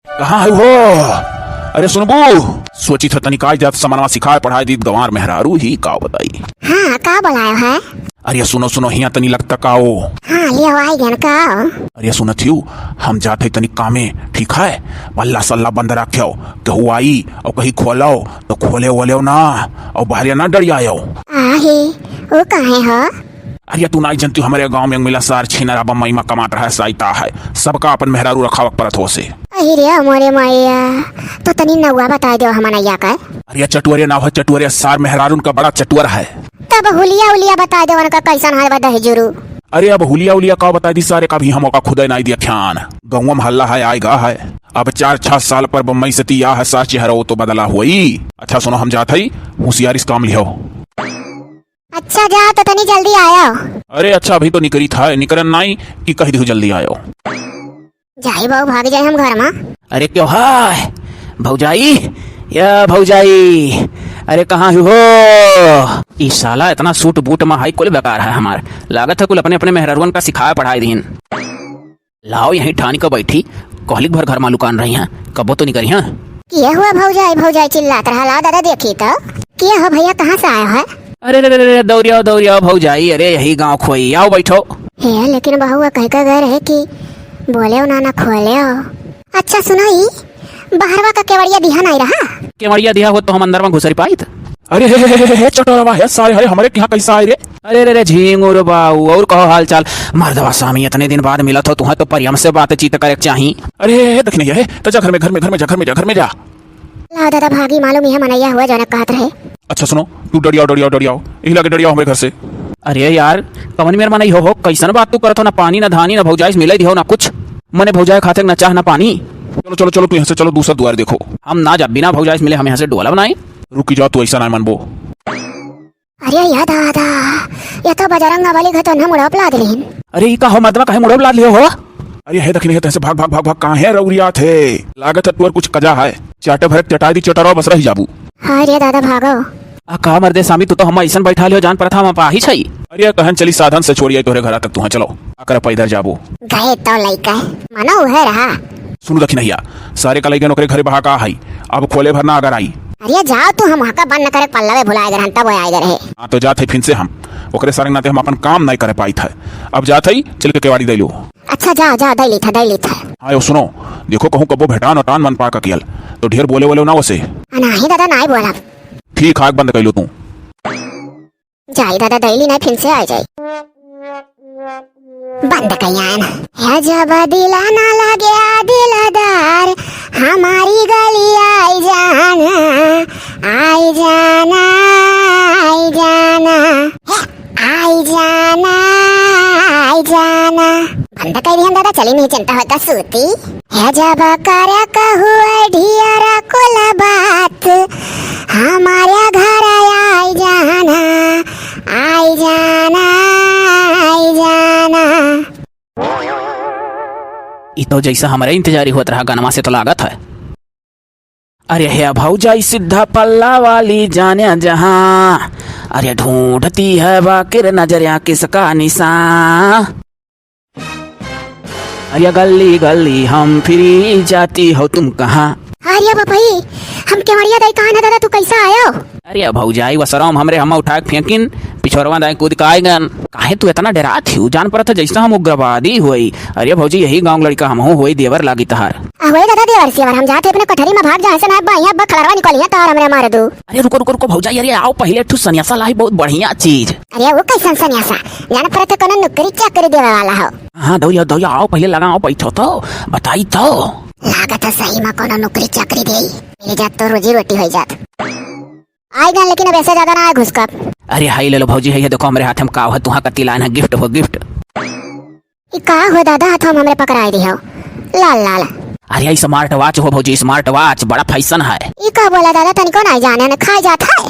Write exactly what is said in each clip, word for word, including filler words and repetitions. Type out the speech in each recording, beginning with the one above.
कहाँ है हो? अरे सुनबू, सोचित है तनी काज जात समनवा सिखाए पढ़ाए दीत गंवार मेहरारू ही का बताई। हाँ, का बोलायो है? अरे सुनो सुनो, हियाँ तनी लगता का हो। हाँ, लियो आई गन का। अरे सुनत हियो, हम जात है तनी कामे, ठीक है? पल्ला सल्ला बंद राख्यो, केहू आई और कहीं खोलो तो खोले वोले ना, और बाहर ना डरियायो। आहे, वो काहे हो? अरे तू नाई जनती, हमरे गांव में मिला सार छिनरा बम्मई मा कमात रहा, साइता है, सबका अपन मेहरारू रखावक परत हो से। अहि रे मोरे मैया, तो तनी नौवा बताई देव हमनैया का। अरे चटुअरे नाव है, चटुअरे सार मेहरारून का बड़ा चटुअर है। तब हुलिया उलिया बताई देव उनका कैसन है बा दहिजुरू। अरे अब हुलिया उलिया का बताई दी सारे का भी हम ओका खुदे नाई दिया ख्यान। गौवा में हल्ला है, आएगा है। अब चार छह साल पर बम्मई से तिया है, सार चेहरा वो तो बदला हुई। अच्छा सुनो, हम जात हई, होशियारी से काम लिहो। अच्छा, जा तो तनी जल्दी आयो। अरे अच्छा, अभी तो निकरी था, निकरन नाई कि कह दिहु जल्दी आयो। जाई बाऊ, भाग जाए हम घर मा। अरे क्यों है भौजाई, या भौजाई, अरे कहाँ हो? ई साला इतना सूट बूट मा हाई कुल बेकार है हमार। लागत है कुल अपने अपने मेहररुअन का सिखाए पढ़ाए दीन। लाओ यहीं ठानी को बैठी, कोहलिक भर घर मालूकान रही हैं, कबो तो निकरी हैं। किया हुआ भौजाई, भौजाई चिल्लात रहा, लाओ दादा देखी तो। किया हो भैया, कहाँ से आया है? अरे रे रे रे, दौड़ियाओ दौड़ियाओ भौजाई, अरे यही गाँव खोई, आओ बैठो। हे, लेकिन बहुआ कह के गए रहे कि बोले ना ना खोले हो। अच्छा सुनो, ई बहरवा का केवड़िया दिहा नहीं रहा? केवड़िया दिहा हो तो हम अंदर में घुसरी पाइत। अरे हे, हे, हे, हे, हे, चटोरवा, हे सारे, अरे हमरे के यहाँ कैसा आए रे? अरे रे रे, झिंगुर बाऊ, और कहो हाल चाल? मर्दवा स्वामी, इतने दिन बाद मिलत हो, तुहें तो परियम से बातचीत करे के चाही। अरे हे, हे, हे, दखिनैया, हे, तो जा घर में, घर में, घर में जा, घर में जा, घर में जा। लाओ दादा भागी, मालूम यह मनैया हुआ जौन कहत रहे। अच्छा सुनो, तू डरियाओ, डरियाओ, डरियाओ, यही लागे डरियाओ हमरे घर से। अरे यार, कवन मेर मनई हो, हो, कैसन बात तू करत हो? ना पानी, ना धानी, ना भौजाई से मिले दिहो, ना कुछ। मने भौजाई खाते ना चाह, ना पानी। चलो, चलो, चलो, तू यहाँ से चलो, दूसरा द्वार देखो। हम ना जा, बिना भौजाई से मिले हम यहाँ से डोला बनाए। रुकी जा, तू ऐसा ना मनबो। अरे या दादा, या तो बजरंग बली घटन हम उड़प लाद लेन। अरे ई का हो मर्दवा, काहे मुड़प लाद लियो हो? अरे हे दखिन, हे तैसे भाग, भाग, भाग, भाग, काहे रौरियात है? लागत है तोर कुछ कजा है। चाटे भरत चटाई दी चटरवा बस रही जाबू। हाय रे दादा, भागो। आ का मर्दे सामी, तू तो हम ऐसन बैठा लियो, जान परत हम अपाहिज हई। अरे कहन चली साधन से छोड़िए तोहरे घरा तक, तुहाँ चलो। आकर पैदल जाबू। गए तो लइका, मनो उहे रहा। सुनु दखिनैया, सारे का लइकन ओकरे घरे बहा का हई, अब खोले भर ना अगर आई। अरे जाओ तू, हम वहाँ का बंद करे पल्लवे भुलाए गए रहन, तब वो आए गए रहे। हाँ तो जात है फिन से हम, ओकरे सारे नाते हम अपन काम नहीं करे पाइत है। अब जात है, चल के केवाड़ी दे लो। अच्छा जाओ जाओ, दे ली था, दे ली था। हाँ यो सुनो, देखो कहूँ कबो भेटान उटान मन पा का कियल, तो ढेर बोले वोले ना वसे। आ, नाही दादा, नाही बोलब। ठीक है, आँख बंद कर लो तू। जाई दादा, दैली नहीं फिन से आ जाई। बंद कयान। है जब दिला ना लगे आ दिलदार, हमारी गली आई जाना, आई जाना, आई जाना, हे, आई जाना, आई जाना। बंद कर दिहन दादा, चली नहीं चिंता होता सूती। हे जब कर कहू ढियर कुल बात, हमारे घर आई जाना, आई जाना, आई जाना। ई तो जैसा हमरे इंतजारी होत रहा गनमा से तो लागत है। अरे हे भौजाई सीधा पल्ला वाली जाने जहाँ, अरे ढूंढती है बाकिर नजरिया किसका निशान। अरे गली गली हम फिरी, जाती हो तुम कहाँ? अरे बपई, हम केवड़िया दई कहाँ ना दादा, तू कैसा आयो? अरे भौजाई, वसराम हमरे हम उठा के फेंकिन, पिछोरवा दाई कूद के आए गन। काहे तू इतना डरात ही? जान परत है जैसा हम उग्रवादी होई। अरे भौजी, यही गाँव लड़का हमहू होई, देवर लागी तहार। आ होई दादा देवर सेवर, हम जाते अपने कोठरी में भाग जा, ऐसे ना बा, यहाँ बा खलरवा निकलिया तहार हमरे मार दू। अरे रुको, रुको, रुको भौजाई, अरे आओ पहिले ठू सन्यासा लाई, बहुत बढ़िया चीज। अरे वो कैसन सन्यासा? जान परत है कोनो नौकरी चाकरी देवे वाला हो। हाँ, दौड़िया, दौड़िया, आओ पहिले लगा, आओ बैठो तो, बताई तो। लागत है सही में कोनो नौकरी चाकरी दे, मिल जात तो रोजी रोटी हो जात। आई गन, लेकिन अब ऐसे ज्यादा ना आए घुसकब। अरे हाय ले लो भौजी, है ये देखो हमरे हाथ में का है, तुहाँ का तिलान है, गिफ्ट हो, गिफ्ट। ई का हो दादा, हाथ में हमरे पकड़ाई दिहो, लाल लाल। अरे ई स्मार्ट वॉच हो भौजी, स्मार्ट वॉच, बड़ा फैशन है। ई का बोला दादा, तनिको नहीं जाने न खाए जात है।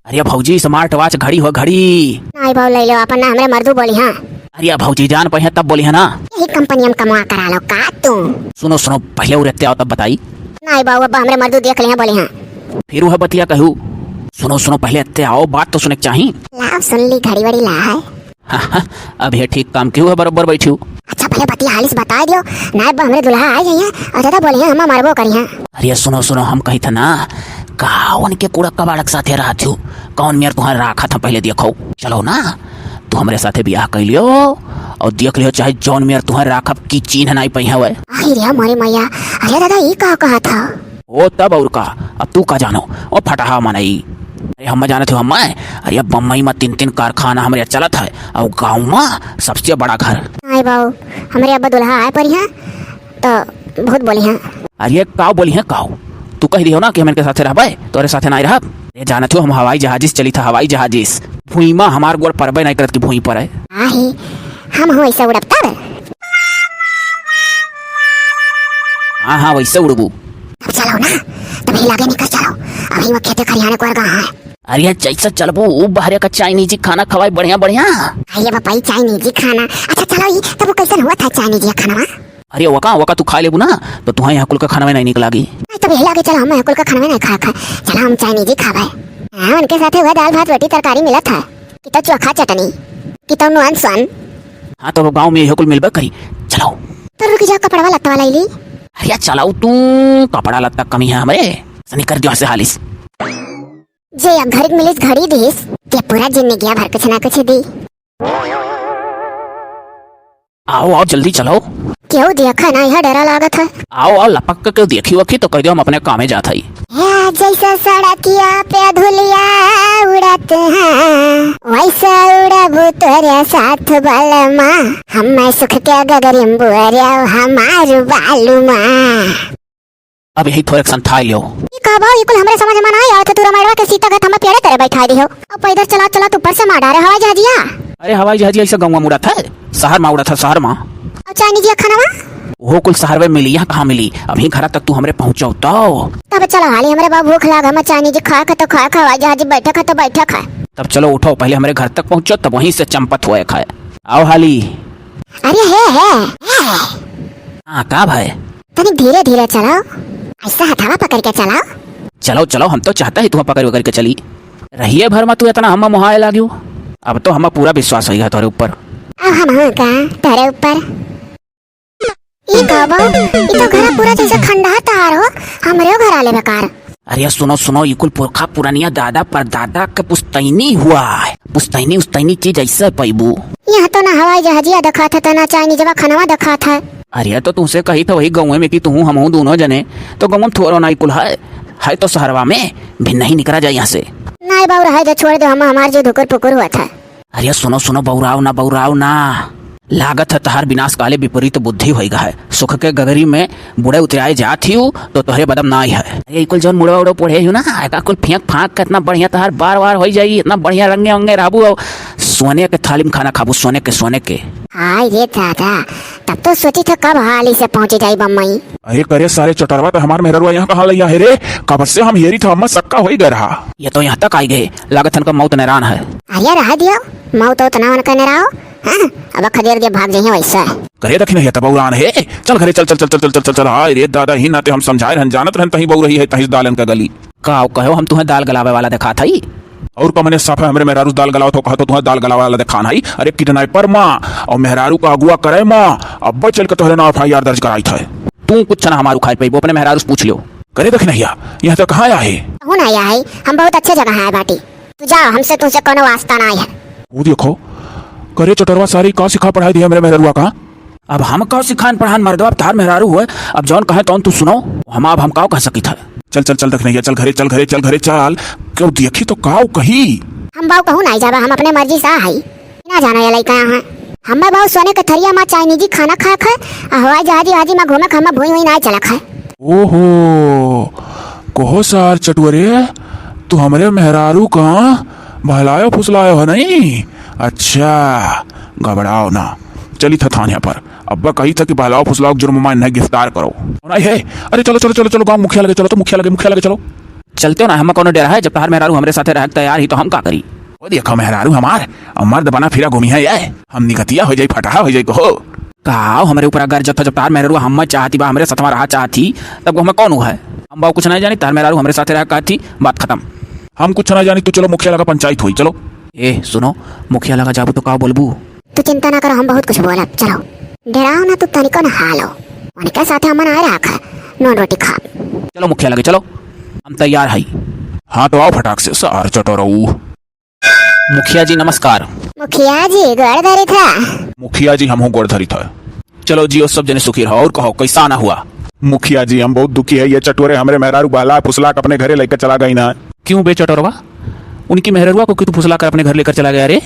अरे भौजी, स्मार्ट वॉच घड़ी हो, घड़ी। नहीं बाऊ, ले लो अपन ना, हमरे मर्दू बोली हाँ। अरे भौजी, जान पड़े तब बोली है ना। यही कंपनी में कमवा करा लो का तू? सुनो सुनो, पहले उरते आओ तब बताई। नहीं बाऊ, अब हमरे मर्दू देख ले हैं, बोली हाँ। फिर वह बतिया कहू। सुनो सुनो, पहले अत्ते आओ, बात तो सुने के चाही। लाओ सुन ली, घड़ी वड़ी ला है। अब ये ठीक काम किहू है, बरोबर बैठिहू। अच्छा, पहले बतिया हाली से बताइ दियो, नाहीं बा हमरे दुल्हा आइ जइहैं अउर ज्यादा बोलिहैं, हम्मा मरबो करिहैं। अरे सुनो, सुनो, हम कहित है ना, का उनके कूड़ा कबाड़ा के साथे रहत हो? कौन मेर तुहैं राखत है, पहले देखो। चलो ना, तू हमरे साथे बियाह कइ लियो अउर देख लियो, चाहे जौन मेर तुहैं राखब कि चीन्ह नाहीं पइहैं वै। आई रे मोरी मैया, अरे दादा, ई का कहत है? ओ तब अउर का, अब तू का जानो, ओ फटहा मनई। अरे हम्मा जानत हो हम्मा, अरे अब बम्बई मा तीन तीन कारखाना हमरे चलत है अउर गाँव मा सबसे बड़ा घर। नाहीं बाऊ, हमरे अब्बा दुल्हा आए परिहैं तो बहुत बोलिहैं। अरे काव बोलिहैं काव, तू कहि दिहो ना कि हम इनके साथे रहबै, तोरे साथे नाहीं रहब। अरे जानत हो हम हवाई जहाजिस चलित है, हवाई जहाजिस। भुइँ मा हमार गोड़ परबै नाहीं करत कि भुइँ परै। आहे, हमहूँ ऐसे उड़ब तब। हाँ, हाँ, वैसे उड़बू। अब चलो ना, तब ही लागे निकल चलो। अभी वो खेते खरियाने को अर्गा है। अरे जैसे चलबू, ऊ बहरे का चाइनीजी खाना खवाई बढ़िया बढ़िया। अरे बापा, ई चाइनीजी खाना। अच्छा चलो, ई तब वो कैसन हुआ था चाइनीजी खाना मा? अरे वका, वका तू खाइ लेबू ना, तो तुहैं यहाँ कुल का खाना में नाहीं निक लागी। नहीं, तब यही लागे चलो, हम यहाँ कुल का खाना में नाहीं खाए खाए। चलो हम चाइनीजी खावे। हाँ, उनके साथे वह दाल भात रोटी तरकारी मिलत है। कि तो चोखा चटनी, कि तो नोन सन। हाँ, तो गाँव में इहो कुल मिलबे करी। चलो। तो रुक जा, कपड़वा लत्ता वाला ले ली। अरे चलाऊ तू, कपड़ा लत्ता कमी है हमरे। सनी कर दियो से हालिस। जे अब घर मिलिस घड़ी दिस, के पूरा जिंदगिया भर कुछ ना कुछ दी। आओ, आओ, जल्दी चलो। केहू देखा ना, यह डरा लागत है। आओ, आओ, लपक के केहू देखी वखी तो कह दियो हम अपने कामे जात हई। या जैसे सड़किया पे धुलिया उड़त है, वैसे उड़बू तोरे साथ बलमा। हम्मे सुख के गगरी में बोरे हमार बालू मा। अब यही थोड़े सन थाई लियो। ई का बा, ई कुल हमरे समझ में ना आवत है। तू रमैड़वा के सीता घाट हमें पेड़े तरे बैठा दिहो। अब पैदल चला चला तू ऊपर से मार डारे हवाई जहाजिया। अरे हवाई जहाजिया ऐसे गाँव में उड़त है, शहर में उड़त है, शहर में। अब चाइनीज खाना मा? वो कुल शहर में मिली, यहाँ कहाँ मिली? अभी घर तक तू हमरे पहुँचो तो। तब चलो हाली, हमरे बा भूख लाग, हमें चाइनीज खाए खा तो खाए खा, हवाई जहाज बैठे खा तो बैठे खा। तब चलो उठो, पहले हमरे घर तक पहुँचो, तब वहीं से चंपत हुए खाए। आओ हाली। अरे हे, हे, हे। हाँ, का भाई? तनिक धीरे धीरे चलाओ, ऐसा हथवा पकड़ के चलाओ। चलो, चलो, हम तो चाहता है तुहा पकड़ वकड़ के चली। रहिए भर मा तू इतना हम्मा मोहाए लाग्यो। अब तो हम्मा पूरा विश्वास होइगा तोरे ऊपर। अब हम हाँ का तोरे ऊपर? ई का बा? ई तो घरा पूरा जैसे खंडहर तहार हो, हमरे घर आले बेकार। अरे सुनो, सुनो, ई कुल पुरखा पुरनिया दादा परदादा के पुश्तैनी हुआ है। पुश्तैनी उश्तैनी चीज ऐसे पैबू। यहाँ तो ना हवाई जहाजिया देखात है, तो ना चाइनीजवा खनवा देखात है। अरे तो तुमसे कही था वही गाँव में कि तू हमहू दोनों जने, तो गाँव में थोड़ो ना ई कुल है, है तो शहरवा में भी नहीं निकला जाए यहाँ से। नहीं बाऊ, रहे दे, छोड़ दे, हम हमार जो धुकुर पुकुर हुआ था। अरे सुनो, सुनो, बौराव ना, बौराव ना। लागत है तहार विनाश काले विपरीत बुद्धि होइगा है। सुख के गगरी में बुड़े उतराए जात ही हूँ, तो तोहरे बदम ना आई है। अरे, ई कुल जौन मुड़वा उड़वा पढ़े ही ना, एका कुल फेंक फांक के इतना बढ़िया तहार बार बार होई जाई, इतना बढ़िया रंगे अंगे रहबू, और सोने के थाली में खाना खाबू, सोने के, सोने के। हाय रे दादा, तब तो सोची था कब हाली से पहुंची जाई बम्बई। अरे करे सारे चटरवा, तो हमार मेहररुआ यहाँ कहाँ लैया है रे? कब से हम हेरी था, हम्मा सक्का होई गए रहा। ये तो यहाँ तक आई गए, लागत इनका मौत नैरान है। अरे रह दियो, मौत उतना उनका नैराओ। हाँ, अब खदेड़ के भाग जाइए वैसा। करे दखिन है तब उड़ान है। चल घरे चल, चल, चल, चल, चल, चल, चल। हाय रे दादा, ही नाते हम समझाए रहन, जानत रहन तही बहू रही है, तही दालन का गली। का कहो, हम तुम्हें दाल गलावे वाला दिखात हई? और का मने साफ है, हमरे मेहरारू दाल गलावत हो, कहा तो तुम्हें दाल गलावे वाला दिखान हई। अरे किडनैपर माँ और मेहरारू का अगुआ करे माँ, अब्बे चल के तोहरे नाव FIR दर्ज कराई था। तू कुछ ना हमारू खाए पैबो, अपने मेहरारू से पूछ लियो। करे दखिन है, यहाँ तो कहाँ आया है? कौन आया है? हम बहुत अच्छे जगह आए बाटी। तू जाओ, हमसे तुमसे कोनो वास्ता ना है। वो देखो, करे चटरवा सारी का सिखा पढ़ाई दिया मेरे मेहररुआ का। अब हम का सिखान पढ़ान मर्दवा, अब तार मेहरारू हुए, अब जौन कहे तौन तू सुनो, हम अब हम का कह सकी था। चल, चल, चल, देख नहीं है, चल घरे, चल घरे, चल घरे, चल। क्यों देखी तो काऊ कही? हम बाऊ कहूँ नहीं जाबा, हम अपने मर्जी से आई। ना जानो ये लइका यहाँ। हम्मे बाऊ सोने के थरिया मा चाइनीजी खाना खाए खाए, आ हवाई जहाजी हाजी मा घूमे खाए, हम्मे भुई हुई ना चला खाए। ओहो, कहो सार चटुअरे, तू हमरे मेहरारू का बहलायो फुसलायो है नहीं? अच्छा, घबराओ ना, चली था थाने पर। अब्बा कही था कि बहलाओ फुसलाओ के जुर्म मा इन्हें गिरफ्तार करो। नहीं है, अरे चलो, चलो, चलो, चलो, गाँव मुखिया लगे चलो, तो मुखिया लगे, मुखिया लगे चलो। चलते हो ना, हम्मा कौनो डेरा है, जब तहार मेहरारू हमरे साथे रहे के तैयार ही तो हम का करी? ओ देखो मेहरारू हमार, अब मर्द बना फिरा घूमी है ये, हम निगतिया हो जाई, फटाहा हो जाई, कहो। का हमरे ऊपर अगर जब, जब तार मेहरारू हम्मा चाहती बा, हमरे साथवा रहा चाहती, तब हम्मा कौन हुआ है? हम बाऊ कुछ नहीं जानी, तार मेहरारू हमरे साथे रहा कहती, बात खत्म। हम कुछ ना जानी, तू चलो मुखिया लगा पंचायत होई, चलो। ए सुनो, मुखिया लगा जाबू तो का बोलबू? तू चिंता ना करो, हम बहुत कुछ बोलब। चलो, डेराओ ना, तू तनिको ना हालो। उनके साथे हमन आए रहा खा, नून रोटी खा। चलो मुखिया लगे चलो, हम तैयार हई। हाँ तो आओ फटाक से सार चटोरऊ। मुखिया जी नमस्कार। मुखिया जी गोड़ धरी था। मुखिया जी हमहू गोड़ धरी था। चलो जियो, सब जने सुखी रहो। और कहो, कैसा आना हुआ? मुखिया जी, हम बहुत दुखी है। ये चटोरे हमरे मेहरारू बहला फुसला के अपने घरे लेकर चला गई ना। क्यों बे चटोरवा, उनकी मेहररुआ को क्यों तू फुसला कर अपने घर लेकर चला गया रे?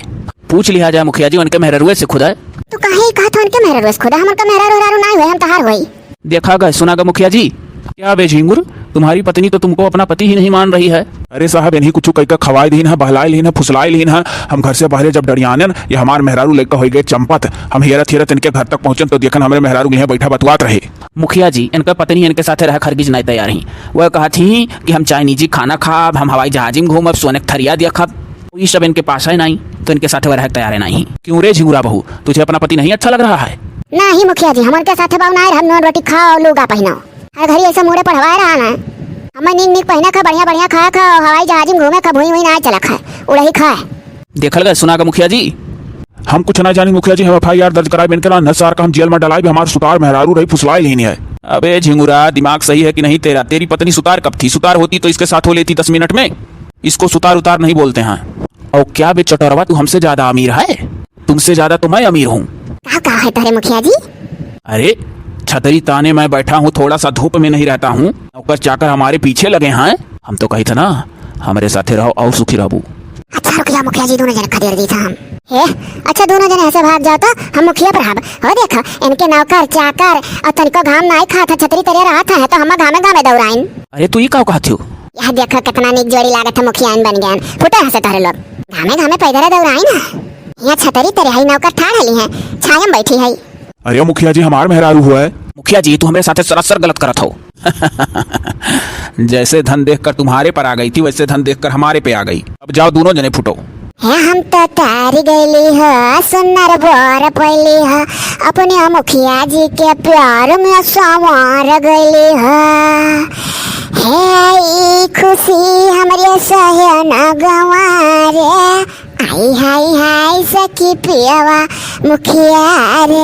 पूछ लिया जाए मुखिया जी, उनके मेहररुए से खुद है। तू काहे ही कहत हो उनके मेहररुए से खुद है? हम उनका मेहरारू उहरारू ना हुए, हम तहार होई। देखा गए, सुना गए मुखिया जी। क्या बे झिंगुर, तुम्हारी पत्नी तो तुमको अपना पति ही नहीं मान रही है। अरे साहब, इन्हीं कुछ कई का खवाए दीन है, बहलाए लीन है, फुसलाए लीन है। हम घर से बाहरे जब डरियानन, ये हमार मेहरारू लेकर हो गए चंपत। हम हेरत हेरत इनके घर तक पहुँचन तो देखन हमरे मेहरारू यहाँ बैठा बतुआत रहे। मुखिया जी, इनका पत्नी इनके साथे रहे हरगिज नहीं तैयार ही। वह कहत ही कि हम चाइनीजी खाना खाब, हम हवाई जहाज में घूमब, सोने के थरिया देखब। ये सब इनके पास है नहीं, तो इनके साथे वह रहे तैयार है नहीं। क्यों रे झिंगुरा बहू, तुझे अपना पति नहीं अच्छा लग रहा है? नहीं मुखिया जी, हम उनके साथे बाऊ ना रहब, नून रोटी खाओ, लूगा पहनो। हर घड़ी ऐसे मुड़े पढ़वाए रहा ना। हमें नीक नीक पहने खा, बढ़िया बढ़िया खाए खा, हवाई जहाज में घूमे खा, भुई हुई ना चला खा, उड़ही खा। देखल गए, सुना का मुखिया जी? हम कुछ ना जानी मुखिया जी, हम एफ आई आर दर्ज कराए बिन के ना, न सार का हम जेल में डलाए भी, हमार सुतार मेहरारू रही फुसलाए लेनी है। अबे झिंगुरा, दिमाग सही है कि नहीं तेरा? तेरी पत्नी सुतार कब थी? सुतार होती तो इसके साथ हो लेती दस मिनट में। इसको सुतार उतार नहीं बोलते हैं। और क्या बे चटोरवा, तू हमसे ज्यादा अमीर है? तुमसे ज्यादा तो मैं अमीर हूँ। का, का है तारे मुखिया जी? अरे, छतरी ताने मैं बैठा हूँ, थोड़ा सा धूप में नहीं रहता हूँ। नौकर चाकर हमारे पीछे लगे हैं। हम तो कही था ना, हमरे साथे रहो और सुखी रहबू। अच्छा रुक जा मुखिया जी, दोनों जने खदेड़ दी था हम। हे, अच्छा दोनों जने ऐसे भाग जाओ तो हम मुखिया पर हब। हो देखो, इनके नौकर चाकर और तनिको घाम नाई खात है, छतरी तरे रहत है, तो हम घामे घामे दौड़ाइन। अरे तू ई का कहत हो? यह देखो कितना नीक जोड़ी लागत है, मुखियाइन बन गए। फुटे हंसे तारे लोग। घामे घामे पैदल दौड़ाइन। यहाँ छतरी तरे हई, नौकर ठाड़ हली है, छायम बैठी है। अरे मुखिया जी, हमार मेहरारू हुआ है। मुखिया जी, तू हमरे साथे सरासर गलत करत हो। जैसे धन देखकर तुम्हारे पर आ गई थी, वैसे धन देखकर हमारे पे आ गई। अब जाओ, दोनों जने फुटो। हे, हम तो तारी गईली ह, सुन्नर बर पैली ह, अपने मुखिया जी के प्यार में संवार गईली ह। हे, ई खुशी हमरे सहे न गंवारे। आई हाय हाय सखी पियवा मुखिया रे,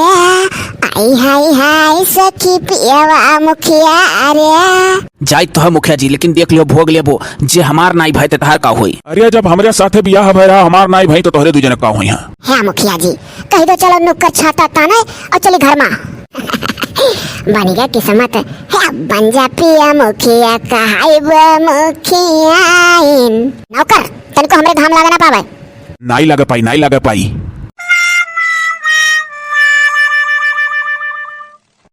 आई हाय हाय सखी पियवा मुखिया रे। जाई तो है मुखिया जी, लेकिन देख लियो, भोग लेबो, जे हमार नाई भाई ते तहार का होई? अरे जब हमरे साथे बियाह भय रहा, हमार नाई भाई तो तोहरे दू जने का होई हैं? हाँ मुखिया जी, कही दो चलो नुक्कर छाता ताने और चली घर मा। बन गया किस्मत है, बन जा पिया मुखिया, कहाई बा मुखियाइन। नौकर, तनको हमरे घाम लागे ना पावे। नाई लागे पाई, नाई लागे पाई।